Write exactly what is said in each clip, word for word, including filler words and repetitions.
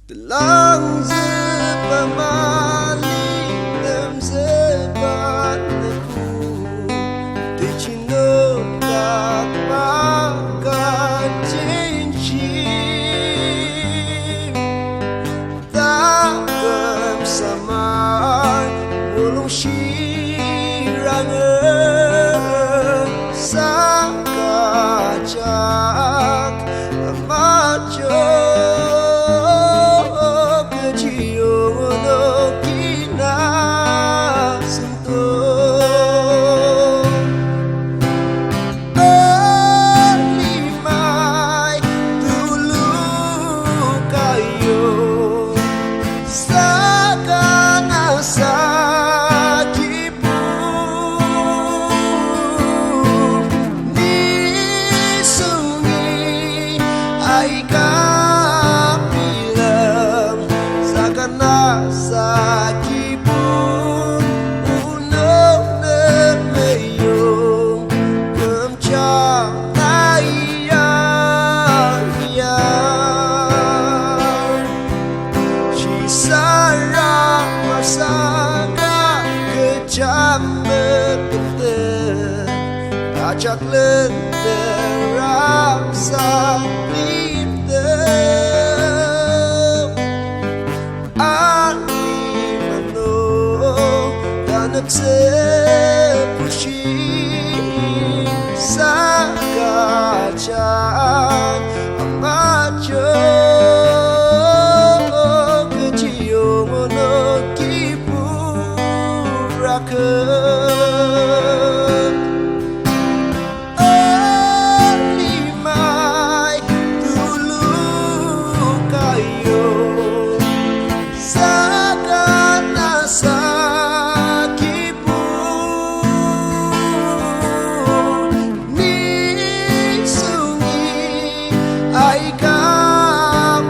Telangzüba mali nemzüba nüku, techino takma ka tenshi. Taküm samar mulung shiranger saka jak amajo kechi yongo kina sento. Alimai tulu kayo, saka na sakipu, ni sungi aika bilem, saka na sakipu, unok ne meyong, küm Chang na ya, ya. Shisara masaka kecham mekete, ajak lente raksa linte. Ani mano tanepse pushi saka chang amajo kechi yongo kibura ke. Alimai tulu kayo, saka na sakipu, ni sungi aika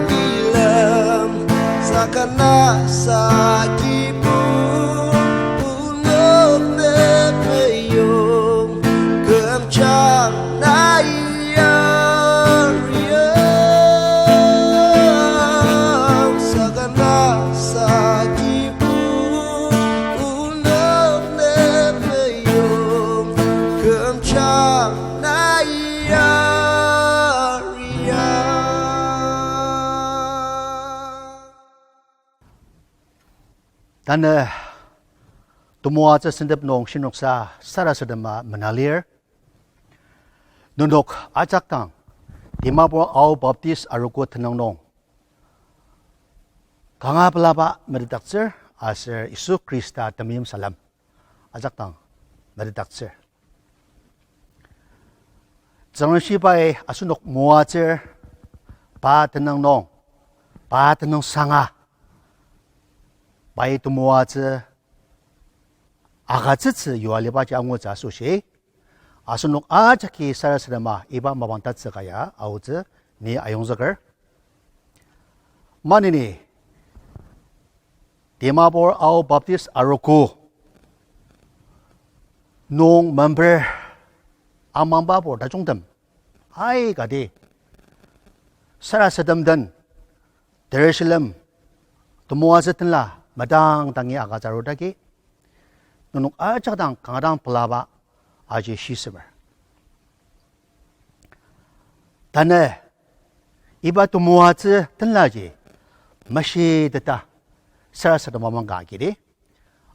bilem, saka na sakipu, unok ne meyong, küm Chang na ya, ya. Saka na sakipu, unok ne meyong, küm Chang na ya, ya. Tanü temoatsü sentep nung shinoksa sarasadema menalir. Nenok ajak dang Dimapur Ao Baptist Arogo tenüng nung kanga pelaba metetdaktsür aser Yisu Khrista temeim salem ajak dang metetdaktsür. Tsüngrem shibai asenok moatsür, pa tenüng nung, pa tenüng sanga, pai temoatsü agütsütsü yua libaji angutsü asoshi, asenok ajaki sarasadema iba mapang tatsüka ya aotsü ni ayongzüker. Maneni, Dimapur Ao Baptist Arogo nung member amangbabur tajungtem aikati sarasadem den, Jerusalem temoatsü tenla medang dangi agütsü arudagi, nenok ajak dang kanga dang pelaba aji shisemer. Tanü iba temoatsü tenlaji meshiteta sarasadema mangka agidi.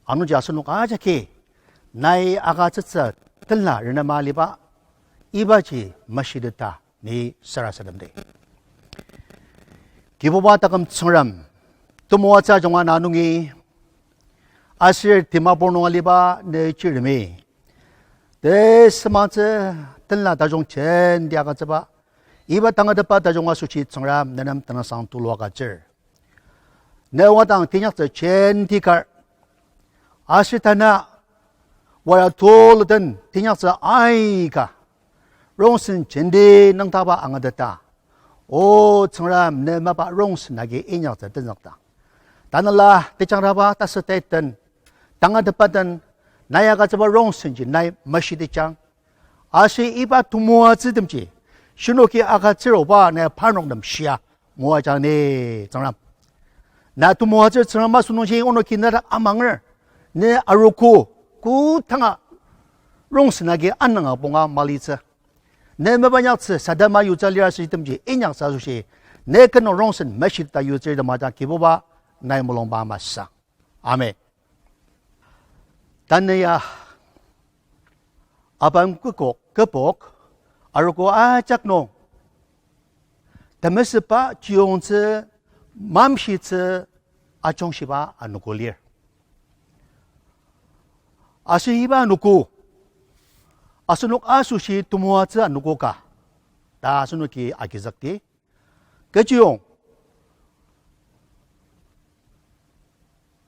Anungji asenok ajaki nai agütsütsü tenla renema aliba ibaji meshiteta ni sarasademdi. Kibuba taküm Tsüngrem, temoatsü ajunga na nungi, aser Dimapur nung aliba ne chiremi, tesümangtsü tenla tajung jenti agütsüba, iba tangatetba tajung asoshi Tsüngrem nenem tenüngsang tulu agütsür. Ne wadang teinyaktsü jenti kar, aser tanü wara tulu den teinyaktsü aika rongsen jenti nüngdakba angateta, O Tsüngrem, ne mapa rongsen agi inyaktsü tenzükdang, tanela tejangraba tasütaiten, tangatetba den nai agütsüba rongsenji nai meshitejang. Aser iba temoatsütemji shinoki agütsüroba nai parnok nem shia moajang ni, Tsüngrem. Na temoatsü Tsüngrem asenungji onoki nedak amanger. Ne arogo, kodanga rongsen agi ananga bonga malitsü. Ne mepanyaktsü sadama yutsü lir asütemji inyaktsü asoshi, ne kü nung rongsen meshita yutsü temajang Kibuba, nai mulungba masü. Amen. Tanü ya, Abam kübok, kübok, arogo ajak nung, temesüba chiyongtsü, mamshitsü, ajungshiba anogo lir. Aser iba anogo, asenok asoshi temoatsü anogo ka, ta asenoki agizükdi. Kechiyong,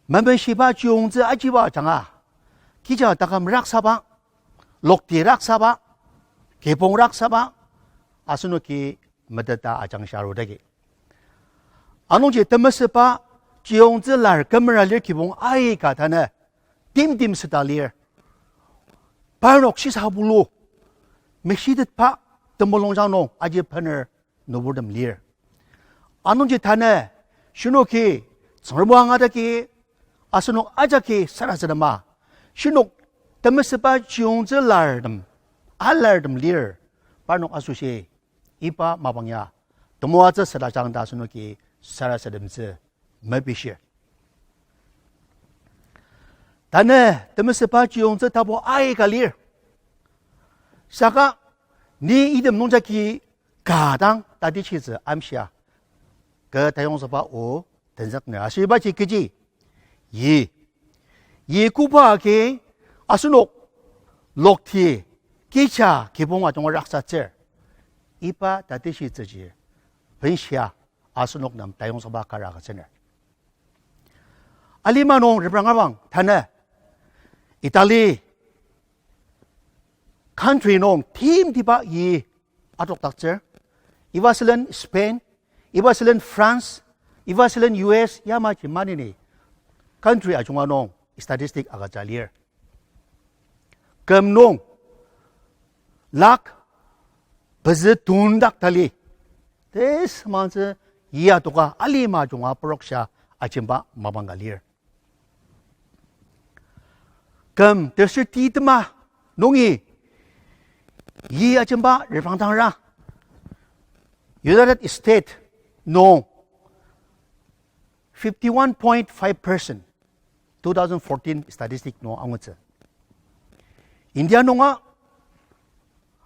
memeshiba chiyongtsü ajiba ajanga, kija taküm raksaba, lokti raksaba, kibong raksaba, asenoki meteta ajangshia arudagi. Anungji temesüba chiyongtsü lar kümera lir kibong aika tanü timtem süta lir. Parnok shisa bulu, meshitetba temulungjang nung aji bener nüburtem lir. Anungji tanü, shinoki, Tsüngrem o angadagi, asenok ajaki sarasadema, shinok temesüba chiyongtsü lartem, alartem lir, parnok asoshi, iba mapang ya, temoatsü sadajang ta asenoki sarasademtsü mepishir. Tanü temesüba chiyongtsü tapu aika lir. Saka ni item nungjagi ka dang tatishitsü amshia, kü tayongzükba o tenzükner. Aser ibaji kechi, yi. Yi koba agi asenok lokti, kija kibong ajunga raksatsür. Iba tatishitsüji benshia asenok nem tayongzükba kar agütsüner. Alima nung reprangabang tanü Italy country nung timtiba yi adokdaktsür. Iba sülen Spain, iba sülen France, iba sülen U S yamaji maneni country ajunga nung statistic agüja lir. Küm nung lakh pezü tundak tali tesümantsü yi adoka alima junga purokshia ajemba mapang ka lir. Küm tersür ti tema nungi yi ajemba reprangdangra United States nung fifty-one point five percent, two thousand fourteen statistic nung angutsü. India nunga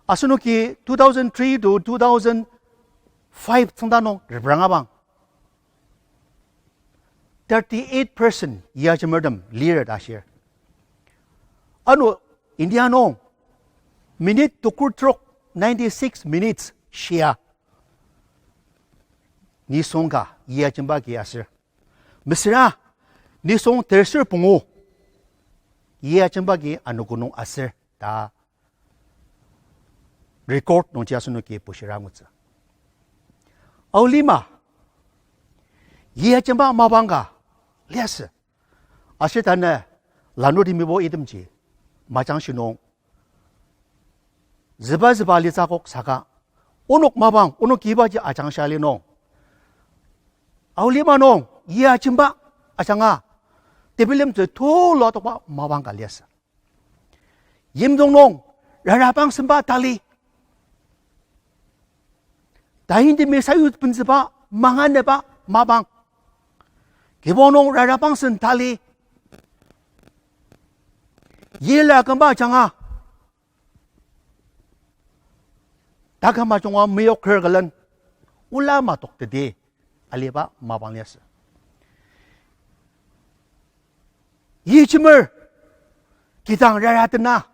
asenoki two thousand three to two thousand five tsüngda nung reprangabang thirty-eight percent yi ajemertem lir ta shir. Ano India nung minute tukur trok, ninety-six minutes shia nisung ka yi ajemba agi aser, mesüra nisung tersür pungu yi ajemba agi anogo nung aser ta record nungji asenoki bushira angutsü. Ao lima, yi ajemba mapang ka liasü. Aser tanü lanurtemibo itemji majang shinung züba züba litsü akok saka, onok mapang, onok kibaji ajangshia li nung, ao lima nung yi ajemba ajanga tebilemtsü tulu atokba mapang ka liasü. Yimdong nung rara pangsemba tali, taintemi sayupentsüba manganeba mapang, kibong nung rara pangsen tali, yila kümba ajanga taküm ajunga meyoker külen ola matoktettsü aliba mapang liasü. Yijemer kidang rara tena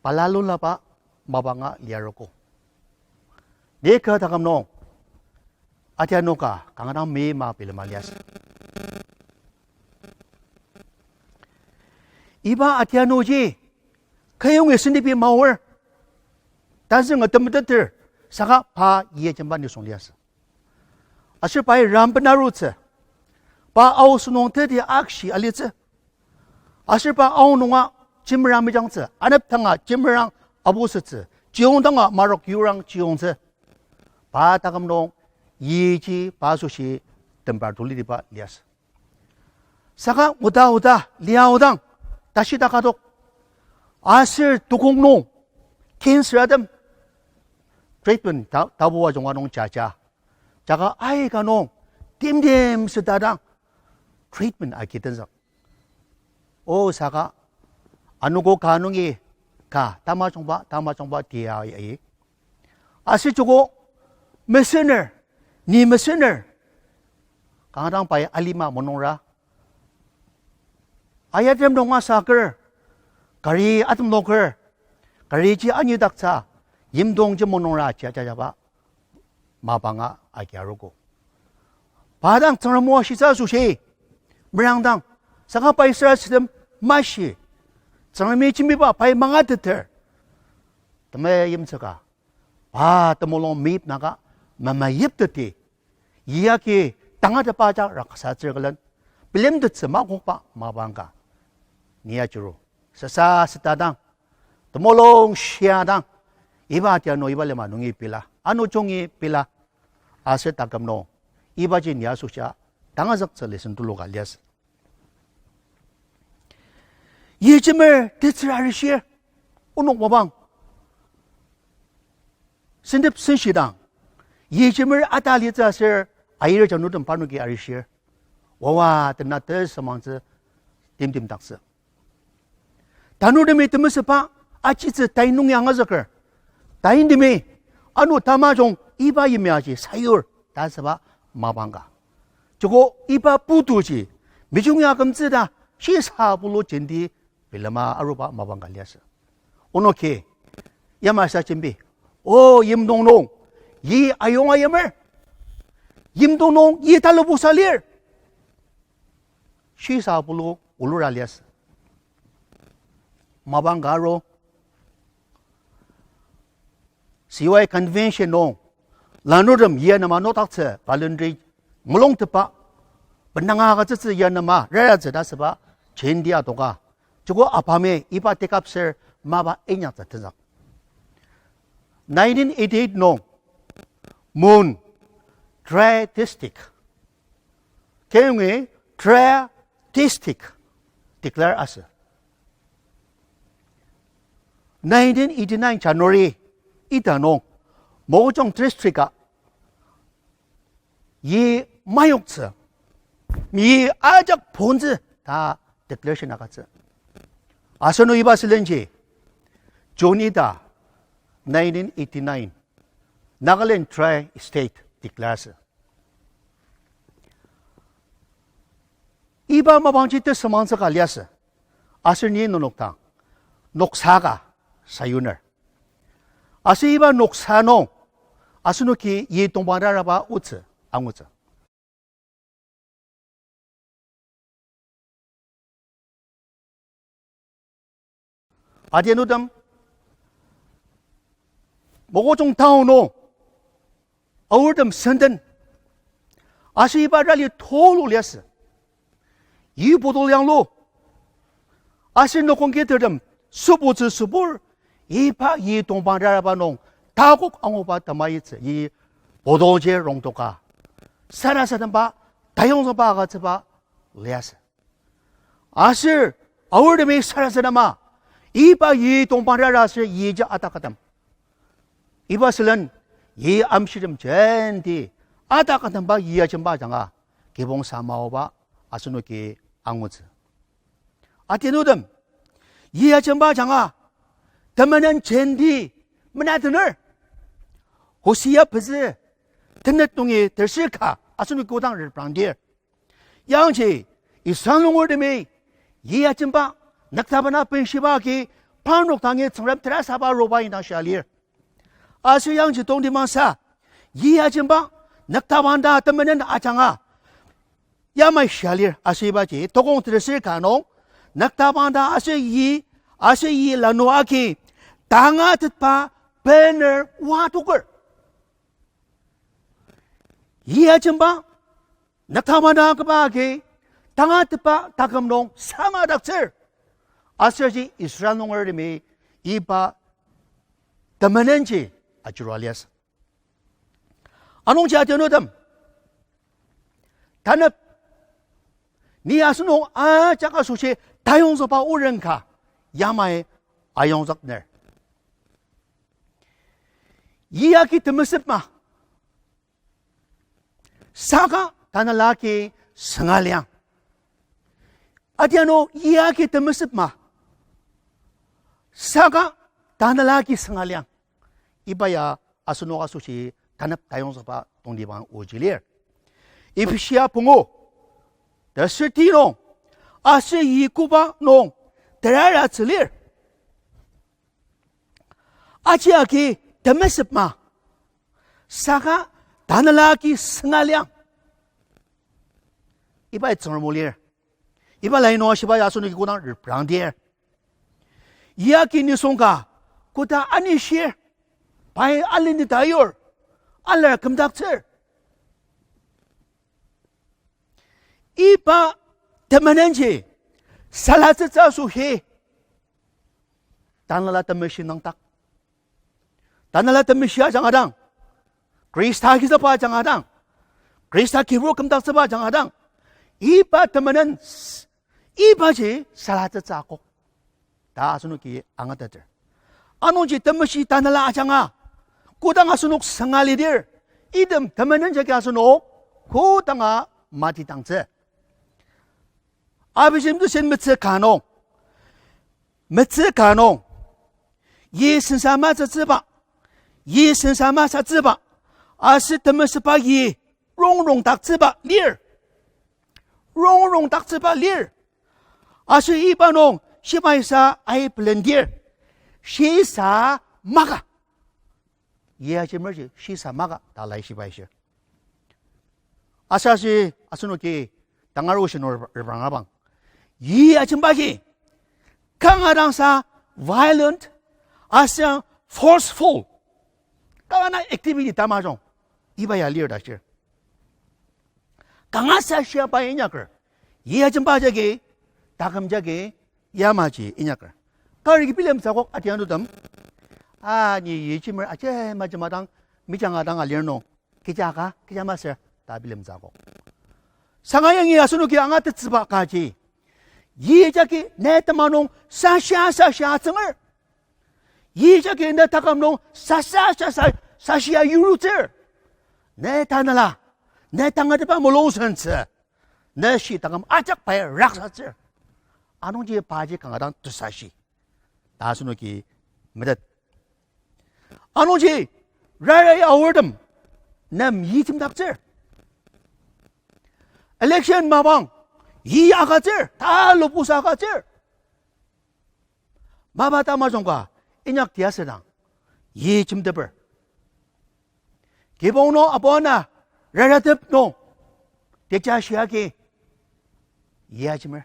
balalulaba mapanga liarogo. Ni kü taküm nung atianoka kanga dang meima bilema liasü. Iba atianoji kü yongi senipi maor, tazüng atemeteter, saka pa yi ajemba nisung liasü. Aser pai ram bena arutsü, pa ao sentong teti akshi alitsü. Aser pa ao nunga jemerang mejangtsü, anepdanga jemerang abusütsü, chiyongdanga marok yurang chiyongtsü. Pa taküm nung yiji pa asoshi tembar tulitiba liasü. Saka oda oda lia odang, tashi ta kadok. Aser tukong nung, cancer atem, treatment ta, tabu ajunga nung jaja. Jaka aika nung, timtem seta dang, treatment agi tenzük. O saka, anogo ka nungi, ka, tamajungba, tamajungba tia ai. Aser joko, mesener, ni mesener. Kanga dang pai alima monungra. Ayatem nunga saker, kari atem noker, kari ji anyidaktsü, yimdong ji monungra ji ajajaba, mapanga agi arogo. Pa dang Tsüngrem o ashitsü asoshi, merang dang, saka pai sarasadem mashi, Tsüngremi jembiba pai mangateter, temeyimtsüka, pa temulung meyipnaka, mamayipteti, Yagi tangatetba ajak raksatsür külen, bilemtettsü makokba mapang ka. Ni ajuru. Sasa seta dang, temulung shia dang, iba tia nung iba lima nungi pila, ano jungi pila, aser taküm nung, ibaji ni asoshia, tangazüktsü lesson tulu ka liasü. Yijemer tetsür arishir, onok mapang. Sentep senshidang, yijemer ata litsü aser ayir janutem parnoki arishir. Wawa tena tesümangtsü timtimdaktsü. Tanurtemi temesüba achitsü tain nungi angazüker. Taintemi, ano tamajung iba yimyaji sayur ta süba mapang ka. Joko iba putuji, mijung ya kümtsü ta, shisa pulu jenti bilema aruba mapang ka liasü. Onoki, yamasa jembi, o yimdong nung, yi ayonga yimer, yimdong nung yi talubusa lir, shisa pulu olura liasü. Mapang ka aru, C Y convention nung, lanurtem yia nema nokdaktsü voluntary mulungtepba, benanga agütsütsü yia nema raratsü ta süba, jenti adoka. Joko apami iba take up ser mapa inyaktsü tenzük. Nineteen eighty-eight nung, Mon, Tre District, keyongi Tre District declare asü. Nineteen eighty-nine January ita nung, Mokokchung District-a yi mayoktsü, yi ajak pontsü ta declaration agütsü. Asenoki iba sülenji, June ita, nineteen eighty-nine, Nagaland Tre State declare asü. Iba mapangji tesümangtsü ka liasü. Aser ni nenok dang noksa ka sayuner. Aser iba noksa nung asenoki yi tongpang raraba otsü angutsü. Adianutem, Mokokchung town nung, aortem senden, aser iba rali tulu liasü. Yi botol yanglu. Aser nokong ketertem, sübutsü sübur, iba yi tongpang raraba nung, takok anguba tamaitsü, yi botolji rongtoka. Sarasademba, tayongzüba agütsüba liasü. Aser, aortemi sarasadema, iba yi tongpang rara aser yiji atakatem. Iba sülen, yi amshitem jenti, atakatemba yi ajemba ajanga, kibong samaoba, asenoki angutsü. Adianutem, yi ajemba ajanga, temenen jenti, menatener. Hosea pezü, tenet nungi terser ka, asenoki kodang reprangdir. Yangji, Israel nungertemi, yi ajemba, nüktabana benshiba agi, parnok dangi Tsüngrem terasaba aruba indang shia lir. Aser yangji tongtibangsa, yi ajemba, nüktabang ta temenen ajanga, yamai shia lir, aser ibaji, tokong terser ka nung, nüktabang ta aser yi, aser yi lanu agi, tangatetba banner watoker. Yi ajemba, nüktabang ta akaba agi, tangatetba taküm nung sangadaktsür. Aserji Israel nungertemi iba temenenji ajurua liasü. Anungji adianutem, tanep. Ni asenok ajak asoshi tayongzükba oren ka yamai ayongzükner. Yagi temesep ma, saka tanela agi sengaliang. Adianu yagi temesep ma, saka tanela agi sengaliang. Iba ya asenok asoshi tanep tayongzükba tongtibang oji lir. Ephesia pungu, teserti nung, aser yi koba nung teraratsü lir. Aji agi temesep ma, saka tanela agi sengaliang. Iba Tsüngrem o lir. Iba lai nung ashiba ya asenoki kodang reprangdir, yagi nisung ka koda anishir, pai aleni tayur, alar kümdaktsür. Iba temenenji salatsütsü asoshi, Tanela Temeshi nüngdak. Tanela Temeshi ajanga dang, Khrista agizükba ajanga dang, Khrista kibur kümdaktsüba ajanga dang, iba temenen s-, ibaji salatsütsü akok ta asenoki angateter. Anungji Temeshi Tanela ajanga kodang asenok sengalidir, item temenen jagi asenok kodanga matidangtsü. Abijemtsüsen metsü ka nung, metsü ka nung, yi sensa masatsüba, yi sensa masatsüba, aser temesüba yi rongrongdaktsüba lir. Rongrongdaktsüba lir. Aser iba nung shibai sa aibelendir, shisa maka. Yi ajemerji shisa maka ta laishibai shir. Aser ashi asenoki tangar oshi nung reprang abang, yi ajembaji kanga dangsa violent aser forceful, kanga dang activity tamajung iba ya lir ta shir. Kangasa shiapai inyaker, yi ajemba jagi, taküm jagi, yamaji inyaker. Kari bilemtsü akok adianutem, a, ni yijemer ajema ajema dang, mejanga dang alir nung, kecha ka, kecha masür ta bilemtsü akok. Sanga yangi asenoki angatettsüba kaji, yi jagi ne tema nung sashia sashia atsünger. Yi jagi ne taküm nung sasa sasa sashia yurutsür. Ne tanela, ne tangatetba mulungsentsü, ne shi taküm ajak pai raksatsür. Anungji paji kanga dang tesashi ta asenoki metet. Anungji rarai aortem nem yi jemdaktsür. Election mapang yi agütsür, talupusa agütsür. Mapa tamajung ka inyak tiasüdang yi jemdeper. Kibong nung apu ana raratep nung, techa shiagi yi ajemer.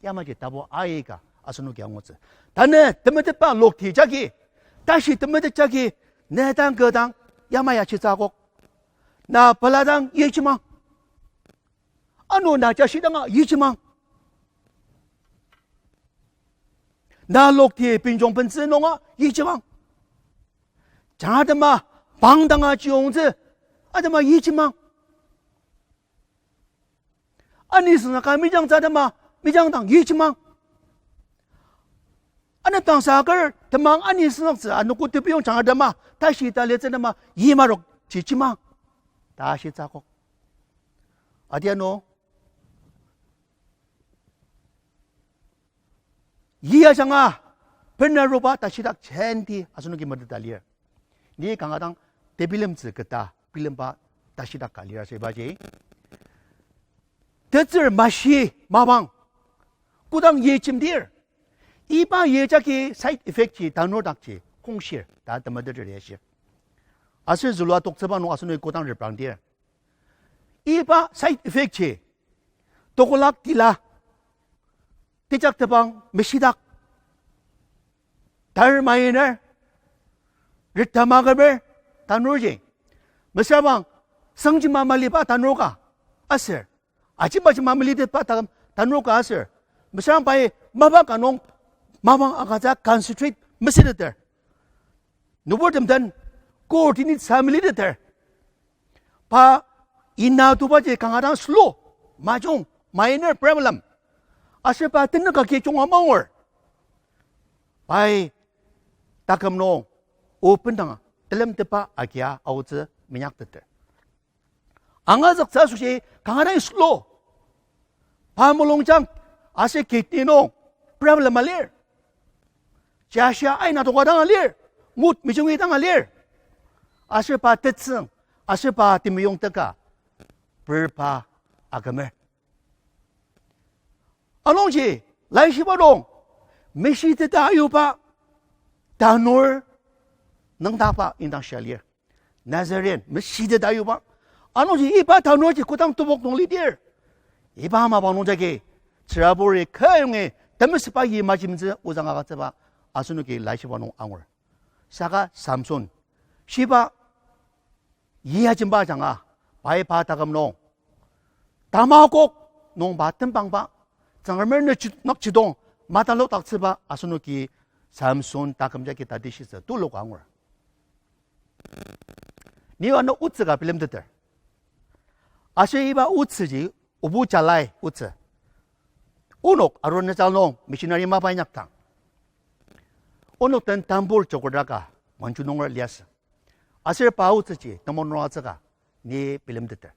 Yamaji tapu aika asenoki angutsü. Tanü temetetba lokti jagi, tashi temetet jagi, ne dang kü dang yamai ashitsü akok. Na pela dang yijemang. Ano na jashi danga yijemang. Na lokti benjong bentsü nunga yijemang. Janga atema pang danga chiyongtsü atema yijemang. Ani sünaka mejangtsü atema mejang dang yijemang. Anepdang saker temang ani sünaktsü anogo tebiyong janga atema tashi ta litsü atema yi marok chijemang ta ashitsü akok. Adianu yi ajanga benaruba tashidak jenti asenoki meteta lir. Ni kanga dang tebilemtsü keta bilemba tashidak ka lir aser ibaji tetsür mashi mapang kodang yi jemdir, iba yi jagi side effect ji tanur dakji kongshir ta temeteter ya shir. Aser zülua toktsüba nung asenoki kodang reprangdir, iba side effect ji tokolak tila, tejak tebang meshidak, tar mainer, rita makemer tanurji, mesüra bang sangjima maliba tanur ka aser, ajimajima malitetba ta-, tanur ka aser, mesüra pai mapa ka nung mapang agütsü concentrate mesüteter. Nüburtem den coordinate sa malideter. Pa ina tubaji kanga dang slow, majung, minor problem. Aser pa tenük agi junga mangur. Pai taküm nung o bendang telemtetba agia aotsü minyakteter. Angazüktsü asoshi kanga dang slow. Pa mulungjang aser kidney nung problem alir. Jashia aina toka dang alir. Ngut mejungi dang alir. Aser pa tetsüng, aser pa temeyongteka, per pa akümer. Anungji, laishiba nung, meshiteta ayuba, tanur, nüngdakba indang shia lir. Nazarene, meshiteta ayuba. Anungji iba tanurji kodang tebok nung lidir. Iba mapang nung jagi, tsüraburi kayongi temesüba yi majimtsü ozang agütsüba, asenoki laishiba nung angur. Saka Samson, shiba yi ajemba ajanga, pai pa taküm nung, tamakok nung pa tembangba, Tsüngremer nü chi-, nükjidong, matalokdaktsüba asenoki Samson taküm jagi tatishitsü tuluka angur. Ni ano otsü ka bilemteter. Aser iba otsüji obu jalai otsü. Onok Arunachal nung missionary mapa inyakdang, onok den tambur chokodaka Manju nunger liasü. Aser pa otsüji temulung atsüka ni bilemteter.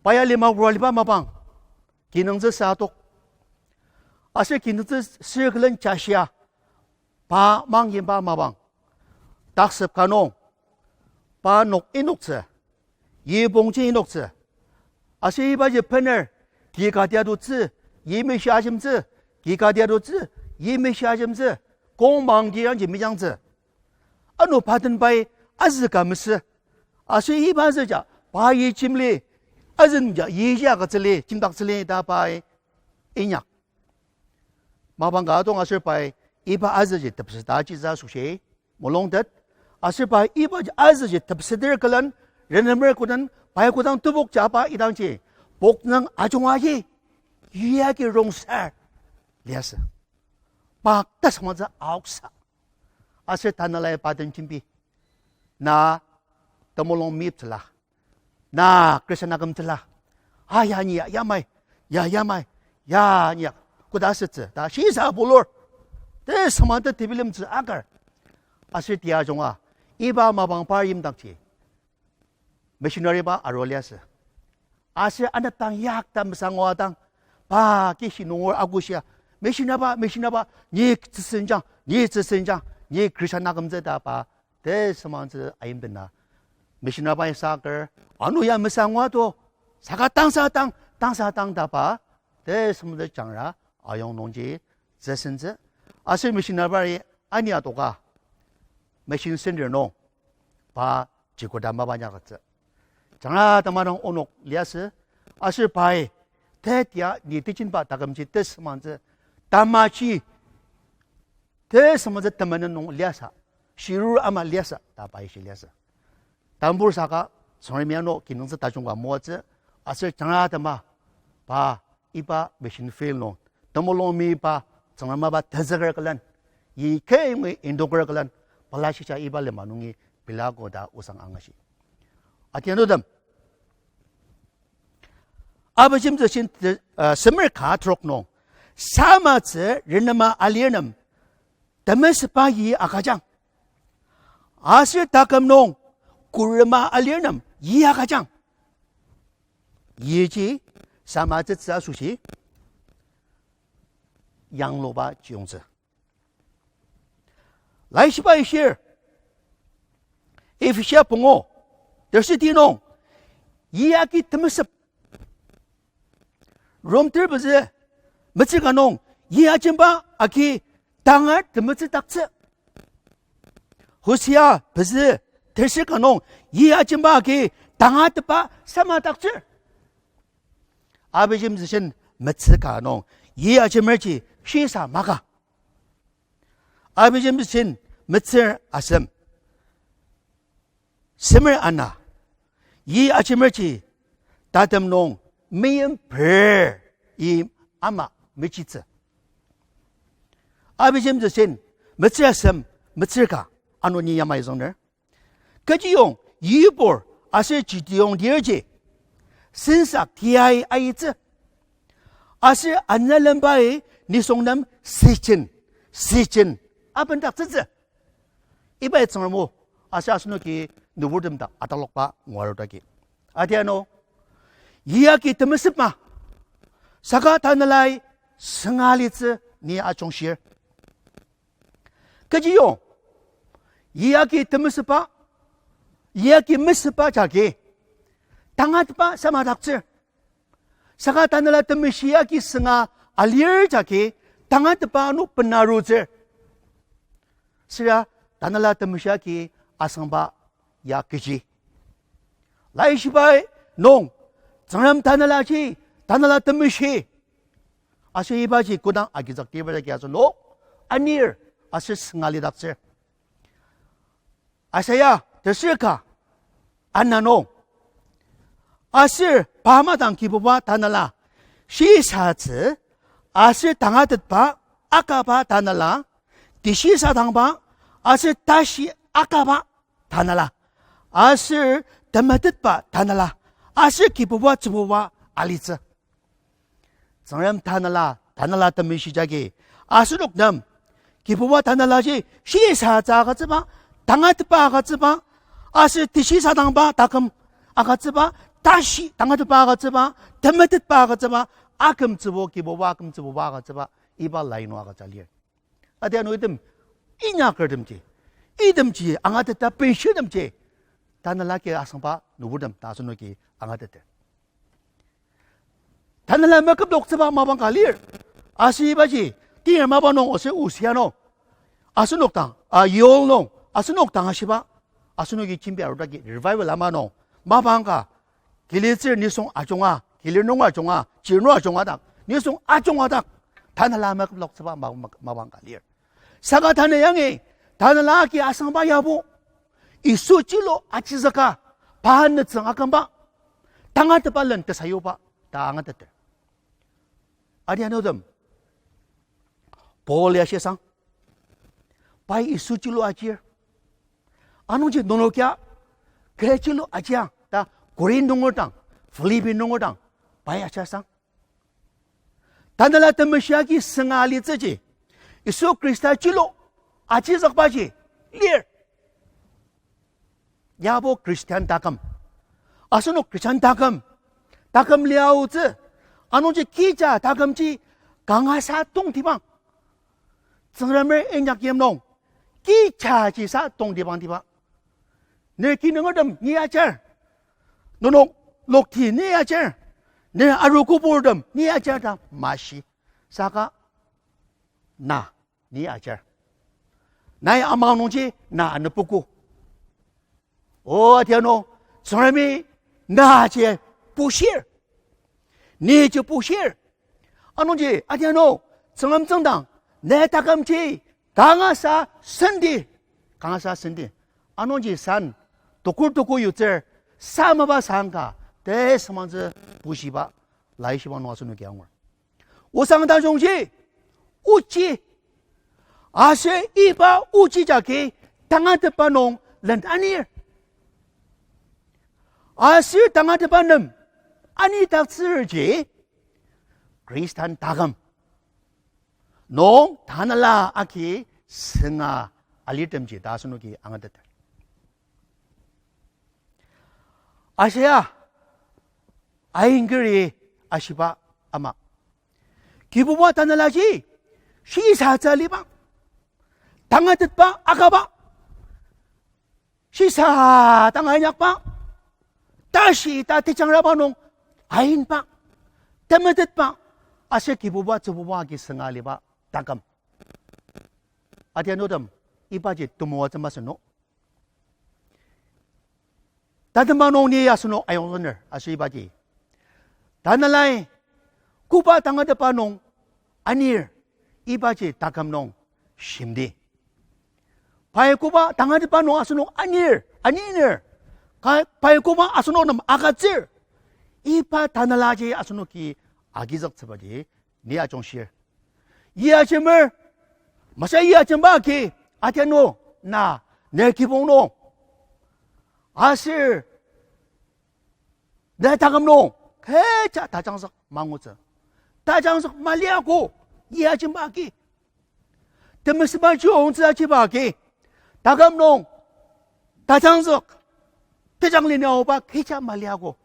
Pa ya lima wara liba mapang, kinungtsü sa tok. Aser kinungtsü sür külen jashia, pa mangyimba mapang, taksep ka nung, pa nok inoktsü, yipongji inoktsü. Aser ibaji bener, ki ka tia tutsü, yi meshia ajemtsü, ki ka tia tutsü, yi meshia ajemtsü, kong mangi yangji mejangtsü. Ano pa den pai azü ka mesü. Aser iba azüja, pa yi jimli, azünja yiji agütsüli, jimdaktsüli ta pai inyak. Mapang ka atong aser pai iba azüji tepseta jisa asoshi mulungtet. Aser pai iba azüji tepseter külen, renemer koden, pai kodang tebok jaba idangji, poknang ajunga ji, yagi rongser liasü. Pak ta samatsü aoksa. Aser tanelai pa den jembi, na temulung miptsüla, na Christian akümtsüla, a ya ni ya yamai, ya yamai, ya ni ya koda asütsü ta shisa bulur. Tesüngmangtsü tebilemtsü akar. Aser tia junga, iba mapang par yimdakji missionary ba aru liasü. Aser anepdang yakta mesangwa dang, pa kishi nungur agushia, missionary ba, missionary ba, ni tsüsenjang, ni tsüsenjang, ni Christian akümtsü ta pa tesüngmangtsü ayimdena. Missionary ba isaker, ano ya mesangwa to, saka tangsa tang, tangsa tang ta pa tesüngmangtsü jangra ayong nungji tsüsentsü. Aser missionary ba ani atoka mission center nung pa chikoda mapa inyaktsü. Jangra tema nung onok liasü, aser pai, tetia ni tejinba takümji tesüngmangtsü, tamaji tesüngmangtsü temenen nung liasa, shiruru ama liasa ta pai shi liasü. Tambur saka, Tsüngremi ano kinungtsü tajung ka moatsü, aser jangra tema, pa, iba mission field nung, temulung miba, Tsüngrem mapa tenzüker külen, yi keyongi indoker külen, pela shisa iba lima nungi pela koda osang angashi. Atianutem, Abijemtsü shin, uh, semer ka trok nung, samatsü renema alir nem, temesüba yi agüjang. Aser taküm nung, kurema alir nem, yi agüjang. Yiji, samatsütsü asoshi, yangluba chiyongtsü. Laishiba ishir, Ephesia pungu, tersüti nung, yi agi temesüp. Rom ter pezü, metsür ka nung, yi ajemba agi tangar temetsüdaktsü. Hosea pezü, tersür ka nung, yi ajemba agi tangatetba samadaktsür. Abijemtsü shin metsür ka nung, yi ajemerji shisa maka. Abijemtsü shin metsür asem, semer ana, yi ajemerji tatem nung meimper i ama mechitsü. Abijemtsü shin metsür asem, metsür ka, ano ni yamai züngner. Kechiyong yibur aser Gideon lirji, sensa kiai aitsü. Aser anülembai nisung nem sijen, sijen abendaktsütsü. Ibai Tsüngrem o, aser asenoki nüburtem dak atalokba nguarudaki. Adianu, yagi temesüpma, saka tanelai sünga litsü ni ajungshir. Kechiyong, yagi temesüpba, yagi mesüpba jagi tangatetba samadaktsür. Saka Tanela Temeshi agi sünga alir jagi tangatetba ano benarutsür. Süra Tanela Temeshi agi asüngba ya kechi? Laishibai nung, Tsüngrem Tanelaji, Tanela Temeshi, aser ibaji kodang agizüktiba jagi asenok anir aser sünga lidaktsür. Isaiah teser ka ana nung, aser pa madang Kibuba Tanela, shisatsü aser tangatetba akaba Tanela, teshisadangba aser tashi akaba Tanela, aser temetetba Tanela, aser Kibuba Tsübuba alitsü. Tsüngrem Tanela, Tanela Temeshi jagi asenok nem Kibuba Tanelaji shisatsü agütsüba, tangatetba agütsüba, aser teshisadangba taküm agütsüba, tashi tangatetba agütsüba, temetetba agütsüba, akümtsübo, Kibuba akümtsübuba agütsüba, iba lai nung agüja lir. Adianu item inyakertemji, itemji angateta benshirtemji Tanela agi asüngba nüburtem ta asenoki angateter. Tanela meküploktsüba mapang ka lir. Aser ibaji, Tir mapa nung aser Hosea nung, asenok dang, a, Yoel nung, asenok dang ashiba, asenoki jembi arudaki revival ama nung, mapang ka, kilitsür nisung ajunga, kilir nung ajunga, chirnur ajunga dak, nisung ajunga dak, Tanela meküploktsüba ma-, ma-, mapang ka lir. Saka tanü yangi, Tanela agi asüngba yabo, Yisu chilu ajizüka, pa nütsüng akümba, tangatetba len tesayuba ta angateter. Adianutem, Paul ya shisang, pai Yisu chilu ajir. Anungji nenok ya kü chilu ajiang ta Corinth nunger dang, Philippi nunger dang, pai ashasang, Tanela Temeshi agi sünga alitsüji, Yisu Khrista chilu ajizükbaji lir. Yabo Christian taküm, asenok Christian taküm, taküm liaotsü, anungji kija takümji kangasa tongtibang. Tsüngremer inyak yim nung, kijaji sa tongtibangtiba. Ner kinungertem ni ajar, nenok lokti ni ajar, ner arogo purtem ni ajar ta mashi. Saka na ni ajar. Nai amang nungji na anopogo. O adianu, Tsüngremi naji pushir, niji pushir. Anungji adianu, Tsüngrem tsüngdang ne takümji kangasa senti, kangasa senti. Anungji san tukur tukur yutsür, sa mapa sangka tesümangtsü pushiba, laishiba nung asenoki angur. Osang tajungji, ochi, aser iba ochi jagi tangatetba nung len anir. Aser tangatetba nem anidaktsürji Khristan taküm nung Tanela agi sünga alirtemji ta asenoki angateter. Aser ya, ainkeri ashiba ama, Kibuba Tanelaji shisatsü aliba, tangatetba akaba, shisa dang inyakba, tashi ta tejangraba nung ainba, temetetba, aser Kibuba Tsübuba agi sünga aliba taküm. Adianutem, ibaji temoatsü masü no. Tatema nung ni asenok ayongzüner aser ibaji, Tanelai koba tangatetba nung anir, ibaji taküm nung shimdi. Pai koba tangatetba nung asenok anir, aniner, ka-, pai koba asenok nem agütsür, iba Tanelaji asenoki agizüktsübaji ni ajungshir. Yi ajemer, masü yi ajemba agi, adianu, na, ne kibong nung, aser Ne taküm nung, kecha tajangzük mangutsü. Tajangzük maliago, ya jimba agi. Temesüba chiyongtsü achiba agi. Taküm nung, tajangzük, tejang linyauba kecha maliago.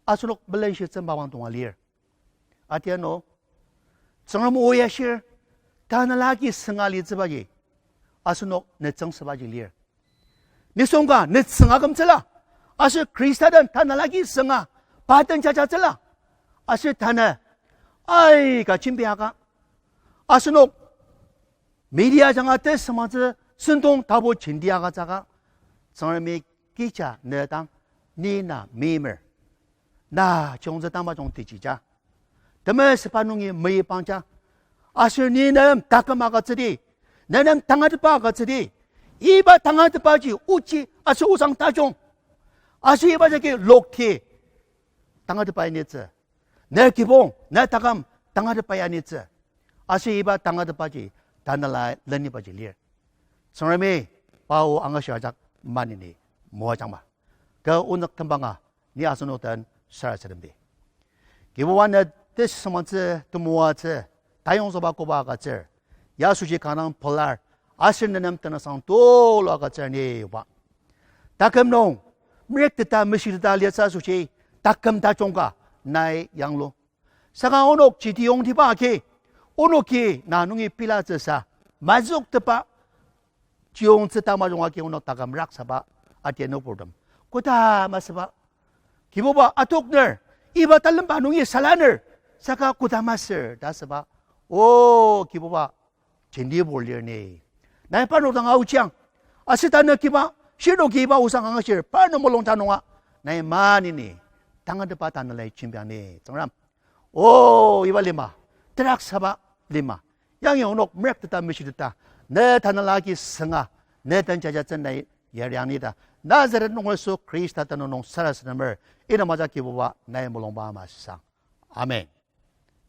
Asenok melenshitsü mapang tonga lir. Atiano, Tsüngrem o ya shir, tanela agi sünga litsübaji, asenok nütsüngsübaji lir. Nisung ka nütsüng akümtsüla, aser Khrista den tanela agi sünga, pa den jajatsüla, aser tanü, aika jembiaka, asenok, media ajanga tesüngmangtsü sentong tapu jenti agütsüaka, Tsüngremi kecha ne dang, ni na meimer. Na chiyongtsü tamajung tejija. Temesüba nungi meipangja. Aser ni nem taküm agütsüdi. Ne nem tangatetba agütsüdi. Iba tangatetbaji ochi aser osang tajung. Aser iba jagi lokti tangatetba initsü. Ne kibong, ne taküm tangatetba ya initsü. Aser iba tangatetbaji tanela lenibaji lir. Tsüngremi pa o angashir ajak maneni moajangma. Kü onük tembanga ni asenok den sarasademdi. Kibuba ne tesüngmangtsü temoatsü tayongzüba koba agütsür. Ya asoshi kanga pelar aser ne nem tenüngsang tulu agütsür ni oba. Taküm nung, merekteta meshiteta liasü asoshi, taküm tajung ka nai yanglu. Saka onok jitiyongtiba agi, onoki na nungi pilatsüsa, mazüktepa, chiyongtsü tamajung agi onok taküm raksaba, atiano purtem. Koda masüba, Kibuba atokner, iba talemba nungi salaner, saka koda masür ta asüba. O Kibuba, jenti pur lir ni. Nai parnok dang aochiang. Aser tanü kiba, shirnoki iba osang angashir, parnok mulung tanunga, nai maneni tangatetba tanelai jembiang ni, Tsüngrem. O, iba lima, teraksaba lima. Yangi onok merekteta meshiteta, ne tanela agi sünga, ne den jajatsü nai yariang ni ta, Nazaret nunger Yisu Khrista tenüng nung sarasademer, item ajak Kibuba nai mulungba ama sang. Amen.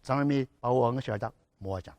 Tsüngremi pa o angashir ajak moajang.